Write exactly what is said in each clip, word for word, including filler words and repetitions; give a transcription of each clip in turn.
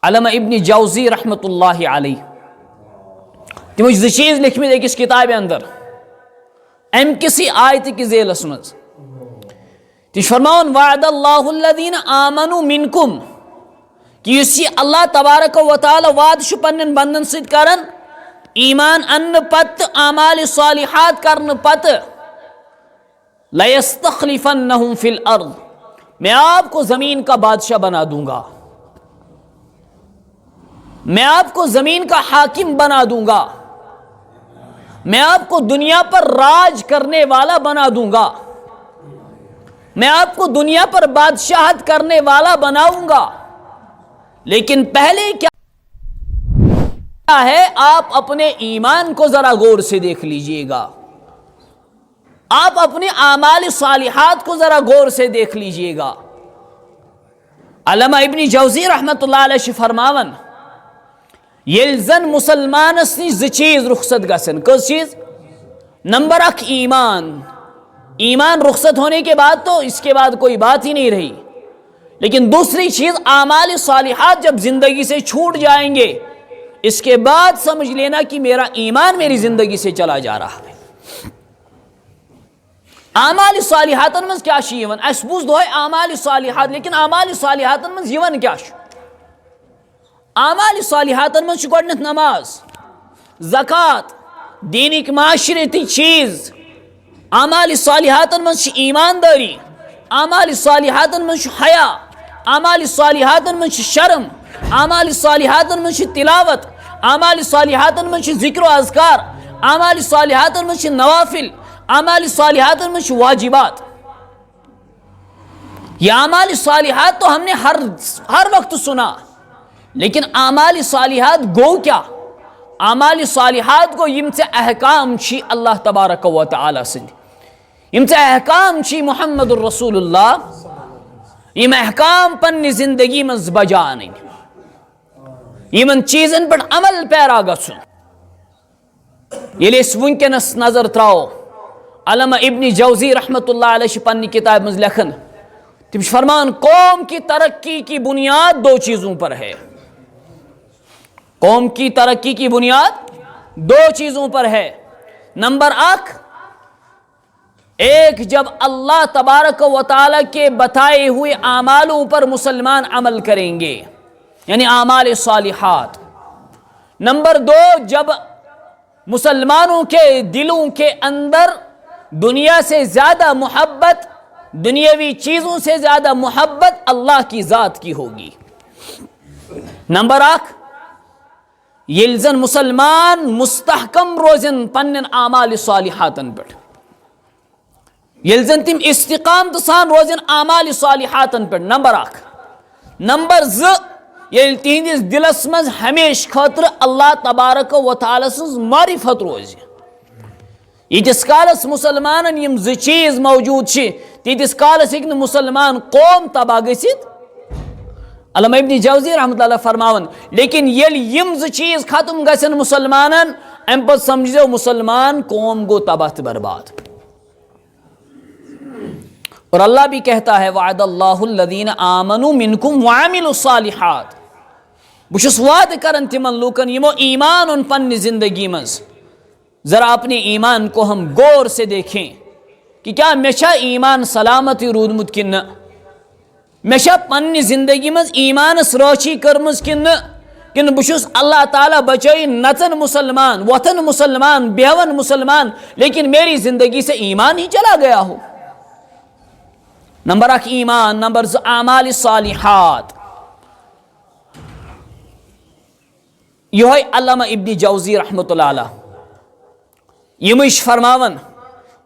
علامہ ابن جوزی رحمت اللہ علیہ، تِمو چھِ زٕ چیٖز لیکھمٕتۍ أکِس کِتابہِ اندر، امہِ کِسٕے آیتہٕ کِس ذیلس منٛز۔ تِم چھِ فرماوان، "وعد اللہ الذین آمنوا منکم"، کہِ یُس یہِ اللہ تبارک و تعالیٰ وعدٕ چھُ پننٮ۪ن بندن سۭتۍ کران، ایمان اننہٕ پتہٕ، اعمال صالحات کرنہٕ پتہٕ، "لَيَسْتَخْلِفَنَّهُمْ فِي الْأَرْضِ"، میں آپ کو زمین کا بادشاہ بنا دوں گا، میں آپ کو زمین کا حاکم بنا دوں گا، میں آپ کو دنیا پر راج کرنے والا بنا دوں گا، میں آپ کو دنیا پر بادشاہت کرنے والا بناؤں گا۔ لیکن پہلے کیا ہے، آپ اپنے ایمان کو ذرا غور سے دیکھ لیجئے گا، آپ اپنے اعمال صالحات کو ذرا غور سے دیکھ لیجئے گا۔ علامہ ابن جوزی رحمت اللہ علیہ چھِ فرماوان، ییٚلہِ زن مسلمانس نِش زٕ چیٖز رخصت گژھن۔ کٔژ چیٖز؟ نمبر اکھ، ایمان۔ ایمان رخصت ہونے کے بعد تو اس کے بعد کوئی بات ہی نہیں رہی۔ لیکن دوسری چیز، اعمال صالحات جب زندگی سے چھوٹ جائیں گے، اس کے بعد سمجھ لینا کہ میرا ایمان میری زندگی سے چلا جا رہا ہے۔ اعمال صالحاتن منٛز کیٛاہ چھُ یِوان؟ اَسہِ بوٗز دۄہے اعمال صالحات، لیکن اعمال صالحاتن منٛز یِوان کیٛاہ چھُ؟ اعمال صالحاتن منٛز چھُ گۄڈٕنیتھ نماز، زکوٰۃ، دیٖنٕکۍ معاشرتی چیٖز۔ اعمال صالحاتن منٛز چھِ ایماندٲری، اعمال صالحاتن منٛز چھُ حیا، اعمال صالحاتن منٛز چھِ شرم، اعمال صالحاتن منٛز چھِ تلاوت، اعمال صالحاتن منٛز چھِ ذکر و اذکار، اعمال صالحاتن منٛز چھِ نوافل، اعمال صالحاتن منٛز چھِ واجبات۔ یہ اعمال صالحات تو ہم نے ہر ہر وقت سنا، لیکن اعمال صالحات گوٚو کیٛاہ؟ اعمال صالحات گوٚو یِم ژےٚ احکام چھی اللہ تبارک و تعالیٰ سٕنٛدۍ، یِم ژےٚ احکام چھی محمد رسول اللہ، یِم احکام پننہِ زندگی منٛز بجا انٕنۍ، یِمن چیٖزن پٮ۪ٹھ عمل پیرا گژھُن۔ ییٚلہِ أسۍ وٕنکیٚنس نظر تراوو، علامہ ابن جوزی رحمت اللہ علیہ چھِ پننہِ کتابہِ منٛز لیکھان، تِم چھِ فرمان، قوم کی ترقی کی بنیاد دو چیزوں پر ہے۔ قوم کی ترقی کی بنیاد دو چیزوں پر ہے۔ نمبر اکھ، ایک، جب اللہ تبارک و تعالیٰ کے بتائے ہوئے اعمالوں پر مسلمان عمل کریں گے، یعنی اعمال صالحات۔ نمبر دو، جب مسلمانوں کے دلوں کے اندر دنیا سے زیادہ محبت، دنیاوی چیزوں سے زیادہ محبت اللہ کی ذات کی ہوگی۔ نمبر اکھ، ییٚلہِ زن مسلمان مستحکم روزن پننٮ۪ن اعمال صالحاتن پٮ۪ٹھ، ییٚلہِ زن تِم استقامتہٕ سان روزن اعمال صالحاتن پٮ۪ٹھ، نمبر اکھ۔ نمبر زٕ، ییٚلہِ تِہنٛدِس دِلس منٛز ہمیشہٕ خٲطرٕ اللہ تبارک و تعالیٰ سٕنٛز معرفت روزِ۔ ییٖتِس کالس مسلمانن یِم زٕ چیٖز موجود چھِ، تیٖتِس کالس ہیٚکہِ نہٕ مسلمان قوم تباہ گٔژھِتھ۔ علامہ ابن جوزی رحمۃ اللہ فرماوان، لیکن ییٚلہِ یِم زٕ چیٖز ختم گژھن مسلمانن، امہِ پتہٕ سمجھزیو مسلمان قوم گوٚو تباہ تہٕ برباد۔ اور اللہ بھی کہتا ہے، "وعد اللہ الذین آمنوا منکم وعملوا الصالحات"، بہٕ چھُس وعدٕ کران تِمن لوٗکن یِمو ایمان اوٚن پننہِ زندگی منٛز۔ ذرا اپنے ایمان کو ہم غور سے دیکھیں کہ کیا مےٚ چھا ایمان سلامت روٗدمُت کِنہٕ نہ؟ مےٚ چھا پننہِ زندگی منٛز ایمانس رٲچھی کٔرمٕژ کِنہٕ نہٕ؟ کِنہٕ بہٕ چھُس اللہ تعالیٰ بچٲیِن نژن مسلمان، وۄتھن مسلمان، بیہون مسلمان، لیکن میری زندگی سے ایمان ہی چلا گیا ہو؟ نمبر اکھ ایمان، نمبر زٕ اعمال صالحات۔ یہوے علامہ ابن جوزی رحمۃ اللہ علیہ یِمٕے چھِ فرماوان،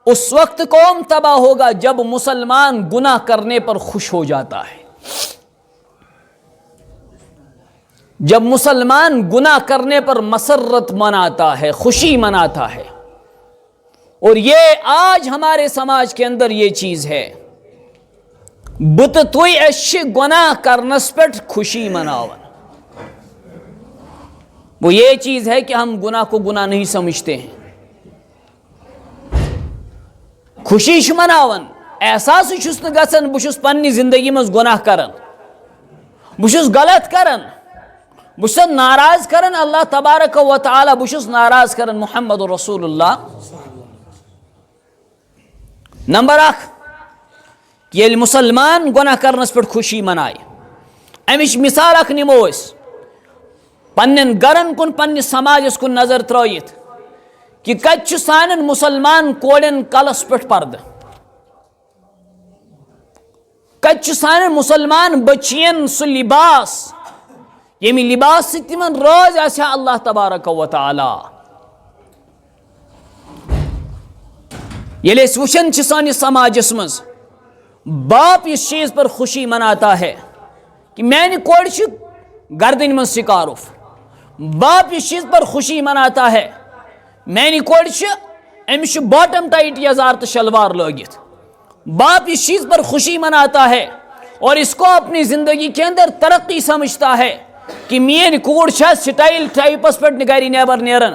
اس وقت قوم تباہ ہوگا جب مسلمان گناہ کرنے پر خوش ہو جاتا ہے۔ جب مسلمان گناہ کرنے پر مسرت مناتا ہے، خوشی مناتا ہے، اور یہ آج ہمارے سماج کے اندر یہ چیز ہے، بہٕ تہٕ تُہۍ، أسۍ چھِ گناہ کرنس پٮ۪ٹھ خوشی مناوان۔ وہ یہ چیز ہے کہ ہم گناہ کو گناہ نہیں سمجھتے ہیں۔ خوشی چھِ مناوان، احساس چھُس نہٕ گژھان بہٕ چھُس پننہِ زندگی منٛز گناہ کران، بہٕ چھُس غلط کران۔ بہٕ چھُسَن ناراض کران اللہ تبارک و تعالیٰ، بہٕ چھُس ناراض کران محمد رسول اللہ۔ نمبر اکھ، ییٚلہِ مُسلمان گۄناہ کرنس پٮ۪ٹھ خوشی منایہِ، امِچ مثال اکھ نِمو أسۍ پننٮ۪ن گرن کُن، پننِس سماجس کُن نظر ترٲیِتھ، کہِ کتہِ چھُ سانٮ۪ن مُسلمان کورٮ۪ن کلس پٮ۪ٹھ پردٕ؟ کتہِ چھُ سانٮ۪ن مُسلمان بچین سُہ لباس، ییٚمہِ لباس سۭتۍ تِمن رٲضۍ آسہِ ہا اللہ تبارک و تعالیٰ؟ ییٚلہِ أسۍ وٕچھان چھِ سٲنِس سماجس منٛز، باپ اس چیز پر خوشی مناتا ہے کہ میانہِ کورِ چھِ گردنہِ منٛز سکارف، باپ اس چیز پر خوشی مناتا ہے، میانہِ کورِ چھِ، أمِس چھُ باٹم ٹایٹ یزار تہٕ شلوار لٲگِتھ۔ باپ اس چیز پر خوشی مناتا ہے اور اس کو اپنی زندگی کے اندر ترقی سمجھتا ہے کہ میٲنۍ کوٗر چھےٚ سٹائل ٹائپس پٮ۪ٹھ گرِ نٮ۪بر نیران،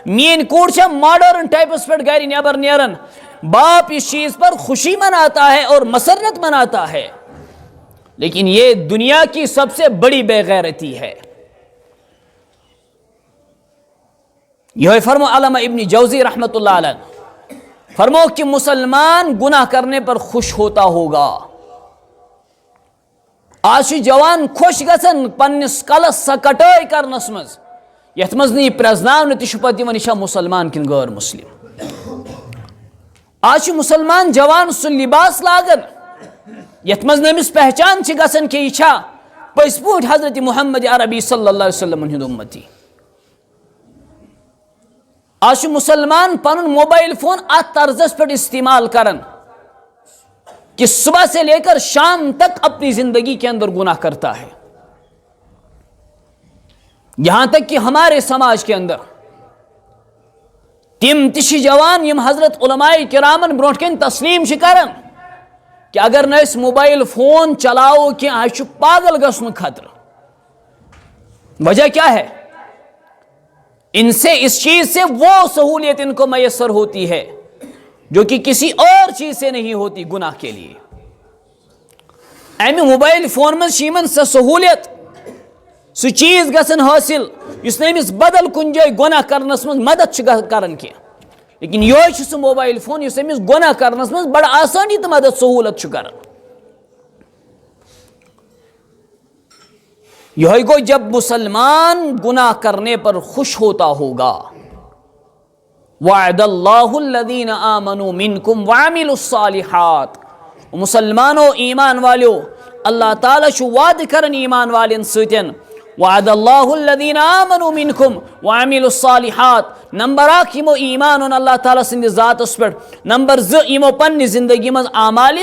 میٲنۍ کوٗر چھےٚ ماڈرن ٹائپس پٮ۪ٹھ گرِ نٮ۪بر نیران۔ باپ اس چیز پر خوشی مناتا ہے اور مسرت مناتا ہے، لیکن یہ دنیا کی سب سے بڑی بے غیرتی ہے۔ یہوے فرمو علامہ ابن جوزی رحمت اللہ علیہ فرمو کہ مسلمان گناہ کرنے پر خوش ہوتا ہوگا۔ آز چھُ جوان خۄش گژھان پننِس کلس سۄ کٹٲے کرنس منٛز، یتھ منٛز نہٕ یہِ پرزناونہٕ تہِ چھُ پتہٕ یِوان یہِ چھا مسلمان کِنہٕ غٲر مسلم۔ آز چھُ مسلمان جوان سُہ لباس لاگان یتھ منٛز نہٕ أمِس پہچان چھِ گژھان کہِ یہِ چھا پٔزۍ پٲٹھۍ حضرت محمد عربی صلی اللہ علیہ وسلم ہُنٛد اُمتی۔ آز چھُ مسلمان پنُن موبائل فون اتھ طرزس پٮ۪ٹھ استعمال کران کہ صبح سے لے کر شام تک اپنی زندگی کے اندر گناہ کرتا ہے۔ یہاں تک کہ ہمارے سماج کے اندر تِم تہِ چھِ جوان یِم حضرت علماء کرامن برونٛٹھ کَنۍ تسلیم چھِ کران کہ اگر نہٕ أسۍ موبائل فون چلاوو کینٛہہ، اَسہِ چھُ پاگل گژھنُک خطرٕ۔ وجہ کیا ہے؟ ان سے، اس چیز سے وہ سہولیت ان کو میسر ہوتی ہے جو کہ کسی اور چیز سے نہیں ہوتی گناہ کے لیے۔ امہِ موبائل فون منٛز چھِ یِمن سۄ سہولیت، سُہ چیز گژھن حٲصِل یُس نہٕ أمِس بدل کُنہِ جایہِ گۄناہ کرنس منٛز مدد چھُ گژھ-، کران کینٛہہ، لیکن یِہوٚے چھُ سُہ موبائل فون یُس أمِس گۄناہ کرنس منٛز بڑٕ آسٲنی تہٕ مدد سہوٗلت چھُ کران۔ یہوٚے گوٚو، جب مسلمان گناہ کرنے پر خوش ہوتا ہوگا۔ وعد اللہ الذین آمنوا منکم وعملوا الصالحات۔ مسلمانو، ایمان والیو، اللہ تعالیٰ چھُ وعدٕ کران ایمان والٮ۪ن سۭتۍ۔ وعد اللہ الذین آمنوا منکم وعملوا الصالحات۔ نمبر اکھ، یِمو ایمان اوٚن اللہ تعالیٰ سٕنٛدِس ذاتس پٮ۪ٹھ۔ نمبر زٕ، یِمو پننہِ زندگی منٛز اعمال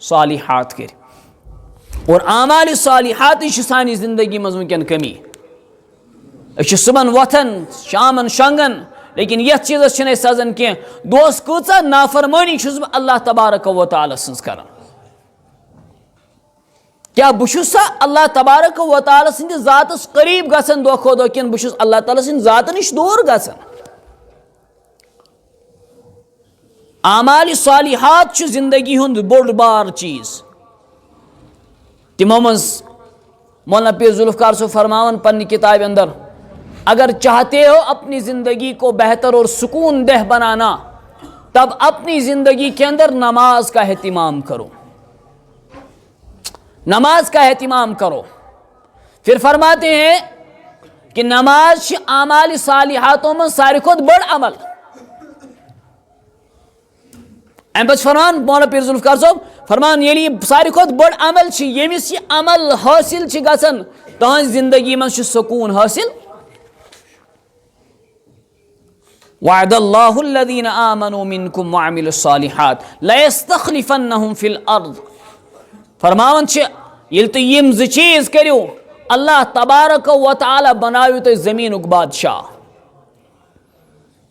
صالحات کٔرۍ۔ اور اعمال صالحاتٕے چھِ سانہِ زندگی منٛز وٕنکٮ۪ن کمی۔ أسۍ چھِ صُبحن وۄتھان، شامن شۄنٛگان، لیکن یتھ چیٖزس چھِنہٕ أسۍ سزان کینٛہہ۔ دوس، کۭژاہ نافرمٲنی چھُس بہٕ اللہ تبارک و تعالیٰ سٕنٛز کران؟ کیٛاہ بہٕ چھُس سا اللہ تبارک و تعالیٰ سٕنٛدِ ذاتس قریب گژھان دۄہ کھۄتہٕ دۄہ، کِنہٕ بہٕ چھُس اللہ تعالیٰ سٕنٛدِ ذاتہٕ نِش دوٗر گژھان؟ اعمال صالحات چھُ زندگی ہُنٛد بوٚڑ بار چیٖز۔ تِمو منٛز مولانا پیر ذوالفقار صٲب فرماوان پننہِ کِتابہِ اندر، اگر چاہتے ہو اپنی زندگی کو بہتر اور سکون دہ بنانا، تب اپنی زندگی کے اندر نماز کا اہتمام کرو۔ نماز کا اہتمام کرو۔ پھر فرماتے ہیں کہ نماز چھِ اعمال صالحاتو منٛز ساروی کھۄتہٕ بٔڑ عمل۔ امہِ پتہٕ چھُ فرمان مولانا پیر ذوالفقار صٲب فرمان، ییٚلہِ یہِ ساروی کھۄتہٕ بٔڑ عمل چھِ، ییٚمِس یہِ عمل حٲصِل چھِ گژھان، تہنٛزِ زندگی منٛز چھُ سکوٗن حٲصِل۔ وعد اللہ الذین آمنوا منکم وعملوا الصالحات لیستخلفنہم فی الارض۔ فرماوان چھِ، ییٚلہِ تُہۍ یِم زٕ چیٖز کٔرِو، اللہ تبارک و تعالیٰ بناوِ تۄہہِ زٔمیٖنُک بادشاہ۔